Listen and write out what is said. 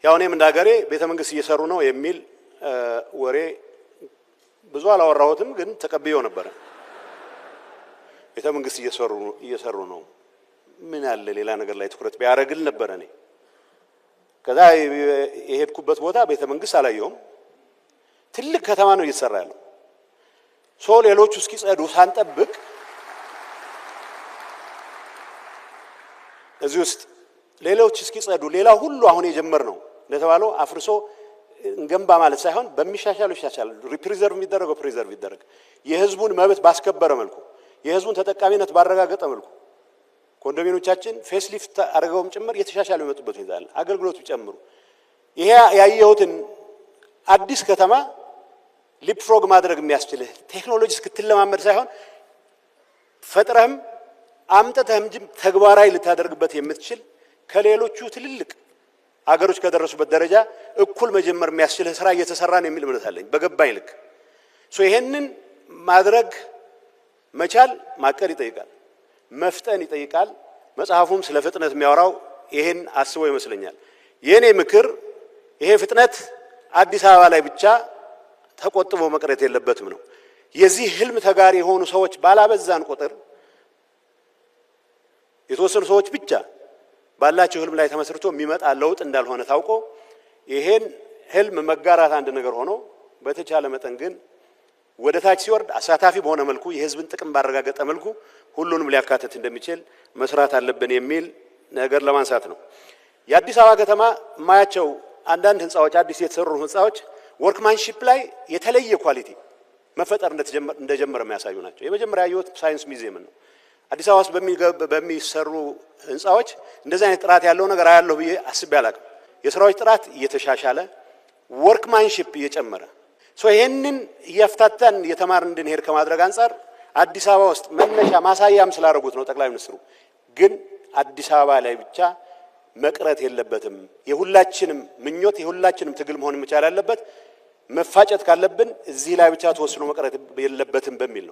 ያው እኔም እንደ ሀገሬ ቤተ መንግስት እየሰሩ ነው የሚል ወሬ ብዙ አላወራሁትም፣ ግን ተቀብዬው ነበረ። ቤተ መንግስት እየሰሩ ነው፣ ምን አለ ሌላ ነገር ላይ ትኩረት ቢያደርግል ነበረ እኔ። ከዛ የሄድኩበት ቦታ ቤተ መንግስት አላየሁም። ትልቅ ከተማ ነው እየተሰራ ያለው። So ሌሎቹ እስኪጸዱ ሳንጠብቅ እዚህ ውስጥ ሌሎች እስኪጸዱ ሌላ ሁሉ አሁን የጀመርነው እንደተባለው አፍርሶ እንገንባ ማለት ሳይሆን በሚሻሻለው ይሻሻላል። Preserve የሚደረገው preserve ይደረግ። የህዝቡን መብት ባስከበረ መልኩ፣ የህዝቡን ተጠቃሚነት ባረጋገጠ መልኩ ኮንዶሚኒየሞቻችን facelift አድርገውም ጭምር የተሻሻሉ የመጡበት ሁኔታ አለ። አገልግሎት ቢጨምሩ ይሄ ያየሁትን አዲስ ከተማ leapfrog ማድረግ የሚያስችልህ ቴክኖሎጂ እስክትለማመድ ሳይሆን ፈጥረህም አምጥተህም እንጂ ተግባራዊ ልታደርግበት የምትችል ከሌሎቹ ትልልቅ አገሮች ከደረሱበት ደረጃ እኩል መጀመር የሚያስችልህ ስራ እየተሰራ ነው የሚል እምነት አለኝ በገባኝ ልክ። So ይሄንን ማድረግ መቻል ማቀድ ይጠይቃል፣ መፍጠን ይጠይቃል። መጽሐፉም ስለ ፍጥነት የሚያወራው ይሄን አስቦ ይመስለኛል። የኔ ምክር ይሄ ፍጥነት አዲስ አበባ ላይ ብቻ ተቆጥቦ መቅረት የለበትም ነው። የዚህ ህልም ተጋሪ የሆኑ ሰዎች ባላበዛን ቁጥር የተወሰኑ ሰዎች ብቻ ባላቸው ህልም ላይ ተመስርቶ የሚመጣ ለውጥ እንዳልሆነ ታውቆ ይሄን ህልም መጋራት አንድ ነገር ሆኖ በተቻለ መጠን ግን ወደ ታች ሲወርድ አሳታፊ በሆነ መልኩ የህዝብን ጥቅም ባረጋገጠ መልኩ ሁሉንም ሊያካትት እንደሚችል መስራት አለብን የሚል ነገር ለማንሳት ነው። የአዲስ አበባ ከተማ የማያቸው አንዳንድ ህንፃዎች፣ አዲስ የተሰሩ ህንፃዎች workmanship ላይ የተለየ quality መፈጠር እንደጀመረ የሚያሳዩ ናቸው። የመጀመሪያ ያየሁት ሳይንስ ሙዚየምን ነው። አዲስ አበባ ውስጥ በሚሰሩ ህንፃዎች እንደዚህ አይነት ጥራት ያለው ነገር አያለሁ ብዬ አስቤ አላቅም። የስራዎች ጥራት እየተሻሻለ workmanship እየጨመረ so ይሄንን እያፍታታን እየተማርን እንድንሄድ ከማድረግ አንጻር አዲስ አበባ ውስጥ መነሻ ማሳያም ስላደረጉት ነው ጠቅላይ ሚኒስትሩ። ግን አዲስ አበባ ላይ ብቻ መቅረት የለበትም። የሁላችንም ምኞት የሁላችንም ትግል መሆን መቻል ያለበት መፋጨት ካለብን እዚህ ላይ ብቻ ተወስኖ መቅረት የለበትም በሚል ነው።